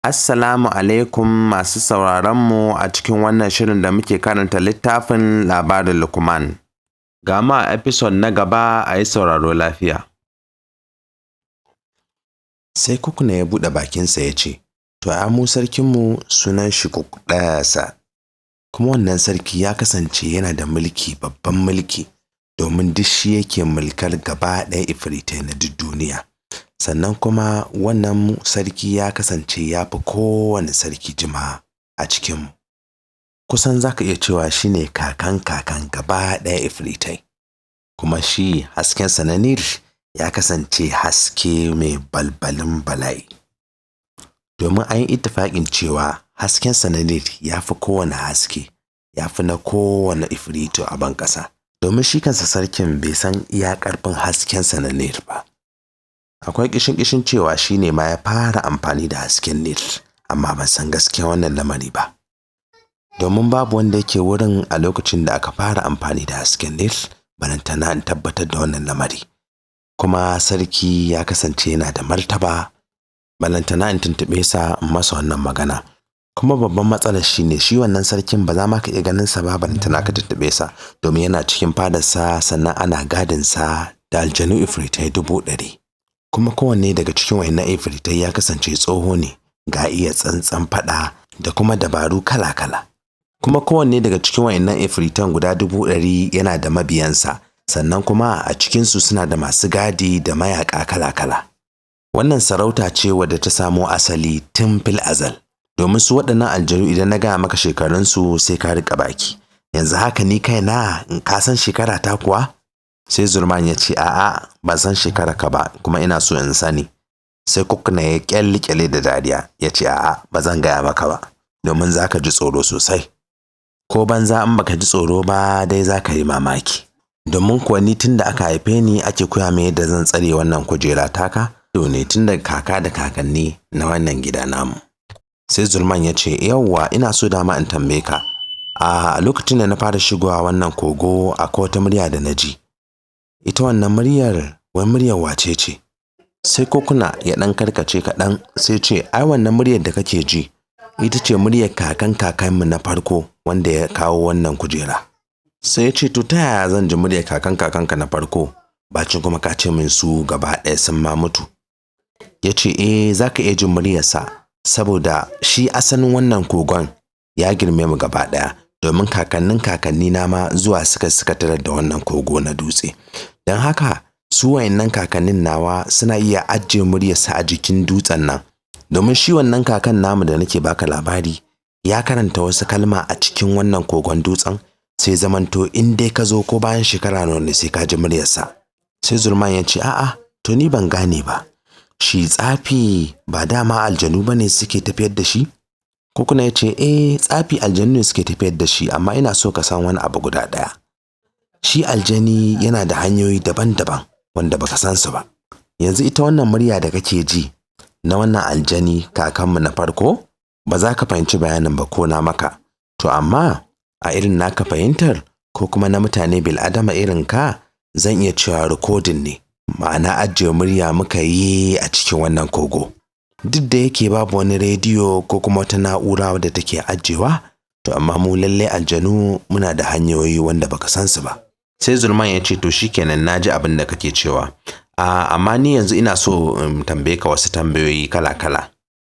Assalamu alaikum masu sauraronmu a cikin wannan shirin da muke karanta littafin Labarin Lukman. Ga mu a episode na gaba, a yi sauraro lafiya. Sai Kukuna ya buɗe bakinsa ya ce, "To, ai mu sarkinmu sunan shi Kukɗasa. Kuma wannan sarki ya kasance yana da mulki, babban mulki, domin duk shi yake mulkar gaba ɗaya ifritai na duk duniya. Sannan kuma wannan sarki ya kasance ya fi kowane sarki jimawa a cikinmu. Kusan za ka iya cewa shi ne kakan kakan gaba ɗaya ifritai. Kuma shi haskensa na Nil ya kasance haske mai balbalin bala'i. Domin an yi ittifaƙin cewa haskensa na Nil ya fi kowane haske, ya fi na kowane ifritu a ban ƙasa. Domin shi kansa sarkin bai san iya ƙarfin haskensa na Nil ba. Akwai ƙishin-ƙishin cewa shi ne ma ya fara amfani da hasken Nil, amma ban san gaskiya wannan lamari ba. Domin babu wanda yake wurin a lokacin da aka fara amfani da hasken Nil, balantana in tabbatar da wannan lamari. Kuma sarki ya kasance yana da martaba, balantana in tuntuɓe sa in masa wannan magana. Kuma babban matsalar shi ne shi wannan sarkin ba za ma ka iya ganin sa ba, balantana ka tuntuɓe sa, domin yana cikin fadarsa, sannan ana gadin sa da aljanu ifritai 100,000. Kuma kowanne daga cikin wayannan ifritai ya kasance tsoho ne, ga iya tsantsan faɗa da kuma dabaru kala-kala. Kuma kowanne daga cikin wayannan ifritan guda 100,000 yana da mabiyansa, sannan kuma a cikinsu suna da masu gadi da mayaƙa kala-kala. Wannan sarauta ce wadda ta samo asali tun fil azal. Domin su waɗannan aljanu, idan na gaya maka shekarunsu, sai ka riƙa baki. Yanzu haka ni kaina in ka san shekara ta kuwa?" Sai Zurman ya ce, "A'a, ban san shekara ka ba, kuma ina so in sani." Sai Kukuna ya kyalkyale da dariya ya ce, "A'a, ba zan gaya maka ba, domin za ka ji tsoro sosai. Ko banza in baka ji tsoro ba dai, za ka yi mamaki. Domin kuwa ni tun da aka haife ni ake koya min yadda zan tsare wannan kujera taka, to ne tun daga kaka da kakanni na wannan gida namu." Sai Zulman ya ce, "Yawwa, ina so dama in tambaye ka. A lokacin da na fara shigowa wannan kogo, akwai wata murya da na ji. Ita wannan muryar, wai muryar wace ce?" Sai Kokuna ya ɗan karkace kaɗan, sai ce, "Ai wannan muryar da kake ji ita ce muryar kakan kakanmu na farko wanda ya kawo wannan kujera." Sai ya ce, "To, ta yaya zan ji muryar kakan kakanka na farko, bacin kuma ka ce min su gaba ɗaya sun ma mutu?" Ya ce, "Eh, za ka iya jin muryarsa, saboda shi asalin wannan kogon ya girme mu gaba ɗaya, domin kakannin kakanni na ma zuwa suka tarar da wannan kogo na dutse. Don haka su wayannan kakannin nawa suna iya ajiye muryarsa a jikin dutsen nan. Domin shi wannan kakan namu da nake baka labari ya karanta wasu kalma a cikin wannan kogon dutsen, sai zamanto in dai ka zo, ko bayan shekara nawa ne, sai ka ji muryarsa." Sai Zulman ya ce, "A'a, to ni ban gane ba. Shi tsafi ba dama aljanu bane suke tafiyar da shi?" Kokuna ya ce, "Eh, tsafi aljanu ne suke tafiyar da shi, amma ina so ka san wani abu guda ɗaya. Shi aljani yana da hanyoyi daban-daban wanda baka san su ba. Yanzu ita wannan murya da kake ji na wannan aljani kakanmu na farko, ba za ka fahimci bayanin ba ko na maka. To amma a irin naka fahimtar, ko kuma na mutane bil'adama irin ka, zan iya cewa rikodin ne, ma'ana ajiye murya muka yi a cikin wannan kogo. Duk da yake babu wani rediyo ko kuma wata na'ura wadda take ajiyewa, to amma mu lalle aljanu muna da hanyoyi wanda baka san su ba." Sai Zulman ya ce, "To shikenan, na ji abin da kake cewa. Amma ni yanzu ina so in tambaye ka wasu tambayoyi kala-kala.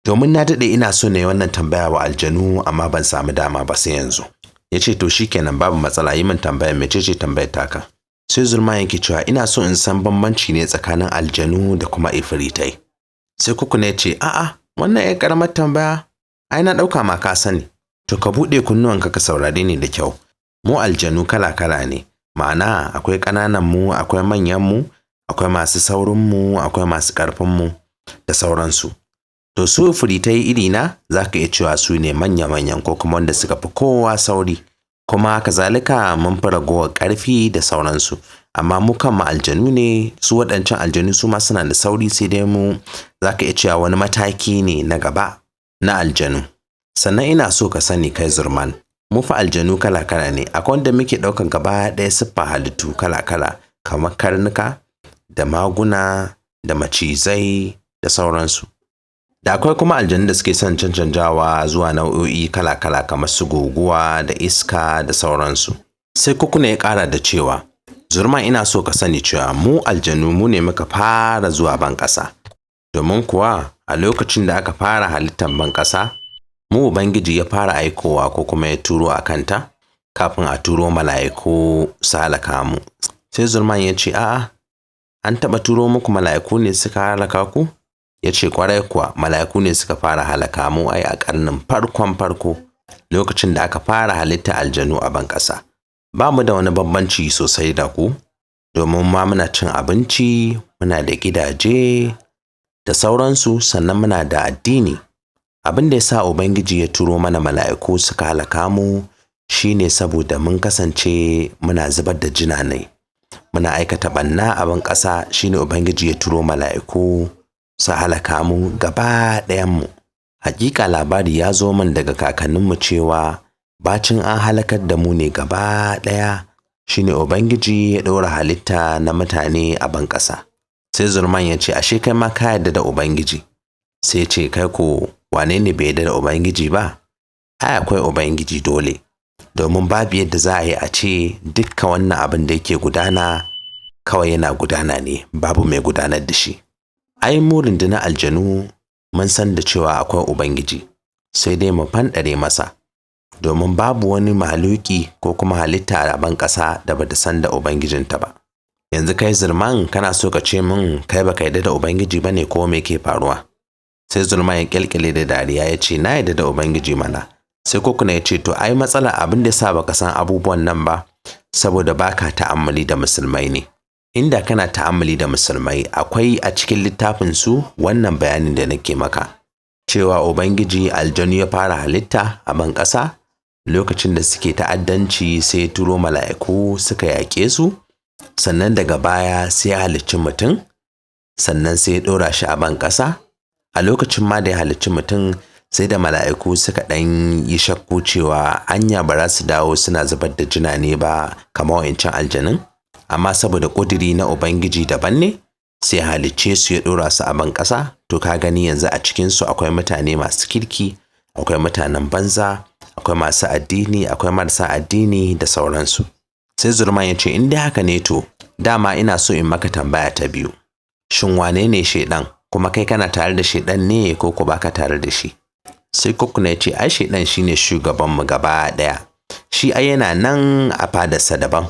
Domin na daɗe ina so ne wannan tambaya wa aljanu, amma ban samu dama ba sai yanzu." Ya ce, "To shikenan, babu matsala, yi min tambaya. Mecece tambayar taka?" Sai Zulman yake cewa, "Ina so in san bambanci ne tsakanin aljanu da kuma ifritai." Sai Kukuna ya ce, "A'a, wannan 'yar ƙaramar tambaya, ai na ɗauka ma ka sani. To ka buɗe kunnuwanka ka saurare ni da kyau. Mu aljanu kala-kala ne, ma'ana akwai ƙananan mu, akwai manyan mu, akwai masu saurin mu, akwai masu ƙarfin mu da sauransu. To su ifritai irina, za ka iya cewa su ne manya-manyan, ko kuma wanda suka fi kowa sauri. Kuma kazalika mun fi ragowar ƙarfi da sauransu. Amma mu kanmu aljanu ne, su waɗancan aljanu su ma suna da sauri, sai dai mu za ka iya cewa wani mataki ne na gaba na aljanu. Sannan ina so ka sani, kai Zurman, mu fa aljanu kala-kala ne. Akwai wanda muke ɗaukan gaba ɗaya siffa halittu kala-kala, kamar karnuka da maguna da macizai da sauransu. Da akwai kuma aljanu da suke son cancanjawa zuwa nau'o'i kala-kala kamar su guguwa da iska da sauransu. Sai Kukuna ya ƙara da cewa, Zurman, ina so ka sani cewa mu aljanu mu ne muka fara zuwa ban ƙasa. Domin kuwa a lokacin da aka fara halittar ban ƙasa, mu Ubangiji ya fara aikowa ko kuma ya turo a kanta kafin a turo mala'iku su halaka mu. Sai Zurman ya ce, a'a, an taɓa turo muku mala'iku ne suka halaka ku? Ya ce kwarai kuwa, mala'iku ne suka fara halaka mu ai a ƙarnin farkon farko, lokacin da aka fara halitta aljanu a ban ƙasa. Ba mu da wani bambanci sosai da ku, domin ma muna cin abinci, muna da gidaje da sauransu, sannan muna da addini. Abin da ya sa Ubangiji ya turo mana mala'iku suka halaka mu shine saboda mun kasance muna zubar da jinanai, muna aikata ɓanna a ban ƙasa, shine Ubangiji ya turo mala'iku su halaka mu gaba ɗayanmu. Hakika labari ya zo min daga kakanninmu cewa bacin an halakar da mu ne gaba ɗaya, shine Ubangiji ya ɗora halitta na mutane a ban ƙasa. Sai Zurman ya ce, ashe kai ma ka yarda da Ubangiji? Sai ce, kai ko wane ne bai yarda da Ubangiji ba? Ai akwai Ubangiji dole, domin babu yadda za a yi a ce dukkan wannan abin da yake gudana kawai yana gudana ne babu mai gudanar da shi. Ai mu rundunar aljanu mun san da cewa akwai Ubangiji, sai dai mu fanɗare masa, domin babu wani mahaluki ko kuma halitta a ban ƙasa da bata san da Ubangijinta ba. Yanzu kai Zurman, kana so ka ce min kai baka yarda da Ubangiji ba ne, ko me ke faruwa? Sai Zurman ya kyalkyale da dariya ya ce, na yarda da Ubangiji mana. Sai Kokuna ya ce, to ai matsala abin da sa baka san abubuwan nan ba, saboda baka ta'ammali da musulmai ne. Inda kana ta'ammali da musulmai, akwai a cikin littafin su wannan bayanin da nake maka, cewa Ubangiji aljanu ya fara halitta a ban ƙasa, lokacin da suke ta'addanci sai ya turo mala'iku suka yaƙe su, sannan daga baya sai ya halicci mutum, sannan sai ya ɗora shi a ban ƙasa. A lokacin ma da ya halicci mutum, sai da mala'iku suka ɗan yi shakku cewa anya ba za su dawo suna zubar da jinane ba kamar wa'incan aljanun, amma saboda ƙudiri na Ubangiji daban ne, sai halicce su ya ɗora su a ban ƙasa. To ka gani yanzu a cikinsu akwai mutane masu kirki, akwai mutanen banza, akwai masu addini, akwai marasa addini da sauransu. Sai Zurman ya ce, in dai haka ne to dama ina so in maka tambaya ta biyu. Shin wane ne shaiɗan? Kuma kai kana tare da shaiɗan ne ko ko baka tare da shi? Sai Kokuna ya ce, ai shaiɗan shine shugabanmu gaba ɗaya. Shi ai yana nan a fadarsa daban.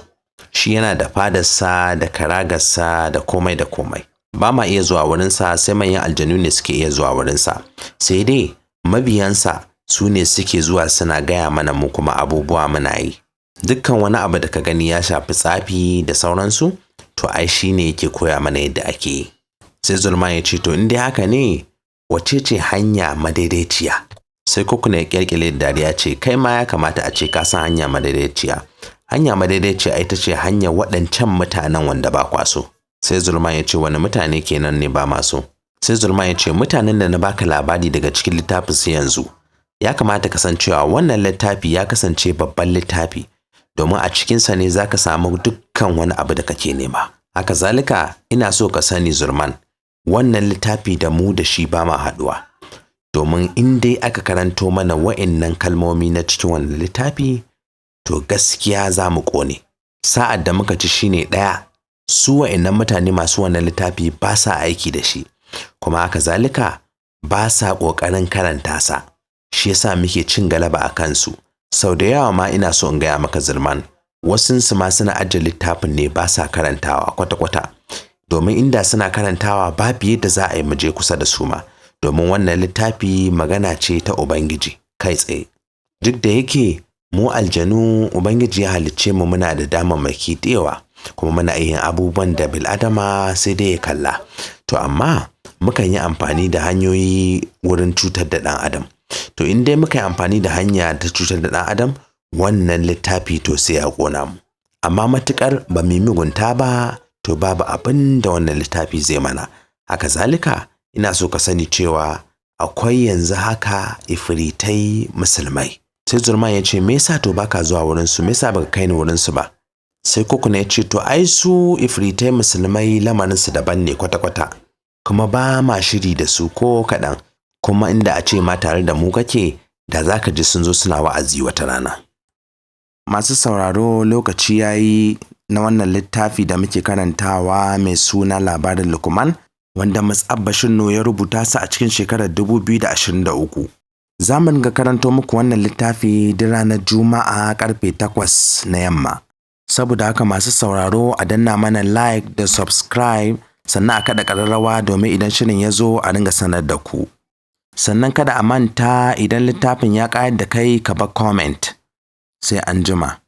Shi yana da fadarsa da karagarsa da komai da komai. Ba ma iya zuwa wurinsa, sai manyan aljanu ne suke iya zuwa wurinsa. Sai dai mabiyansa su ne suke zuwa suna gaya mana mu kuma abubuwa muna yi. Dukkan wani abu da ka gani ya shafi tsafi da sauransu, to ai shi ne yake koya mana yadda ake yi. Sai Zulman ya ce, to in dai haka ne, wace ce hanya madaidaiciya? Sai Kokuna ya kyalkyale da dariya ce, kai ma ya kamata a ce ka san hanya madaidaiciya. Hanya madaidaiciya ita ce hanyar waɗancan mutanen wanda ba kwa so. Sai Zulman ya ce, wani mutane kenan ne ba ma so? Sai Zulman ya ce, mutanen da na baka labari daga cikin littafin su yanzu. Ya kamata ka san cewa wannan littafi ya kasance babban littafi, domin a cikinsa ne za ka samu dukkan wani abu da kake nema. Haka zalika ina so ka sani Zurman, wannan littafi da mu da shi ba ma haɗuwa. Domin in dai aka karanto mana wa'innan kalmomi na cikin wannan littafi, to gaskiya za mu ƙone. Sa'ad da muka ci shine ɗaya, su wa'innan mutane masu wannan littafi ba sa aiki da shi, kuma haka zalika ba sa ƙoƙarin karanta sa. Shi yasa muke cin galaba a kansu. Sau da yawa ma ina so in gaya maka Zurman, wasunsu ma suna ajiye littafin ne ba sa karantawa kwata-kwata. Domin inda suna karantawa babu yadda za a yi mu je kusa da su ma, domin wannan littafi magana ce ta Ubangiji kai tsaye. Duk da yake mu aljanu Ubangiji ya halicce mu muna da damammaki da yawa, kuma muna yin abubuwan da bil'adama sai dai ya kalla. To amma mukan yi amfani da hanyoyi wurin cutar da ɗan adam. To in dai muka yi amfani da hanya ta cutar da ɗan adam, wannan littafi to sai ya ƙona mu. Amma matuƙar ba mu yi mugunta ba, to babu abin da wannan littafi zai mana. Haka zalika ina so ka sani cewa akwai yanzu haka ifritai musulmai. Sai Zurman ya ce, me yasa to baka zuwa wurin su? Me yasa baka kai ni wurin su ba? Sai Kokuna ya ce, to ai su ifritai musulmai lamarin su daban ne kwata-kwata, kuma ba ma shiri da su ko kaɗan. Kuma inda a ce ma tare da mu kake, da za ka ji sun zo suna wa'azi wata rana. Masu sauraro, lokaci ya yi na wannan littafi da muke karantawa mai suna Labarin Lukman, wanda Mus'ab Bashir Nuhu ya rubuta sa a cikin shekarar 2023. Za mu dinga karanto muku wannan littafi duk ranar Juma'a karfe 8 na yamma. Saboda haka, masu sauraro, a danna mana like da subscribe, sannan a kaɗa ƙararrawa domin idan shirin ya zo a ringa sanar da ku. Sannan kada a manta, idan littafin ya ƙayar da kai, ka bar comment. Sai an jima.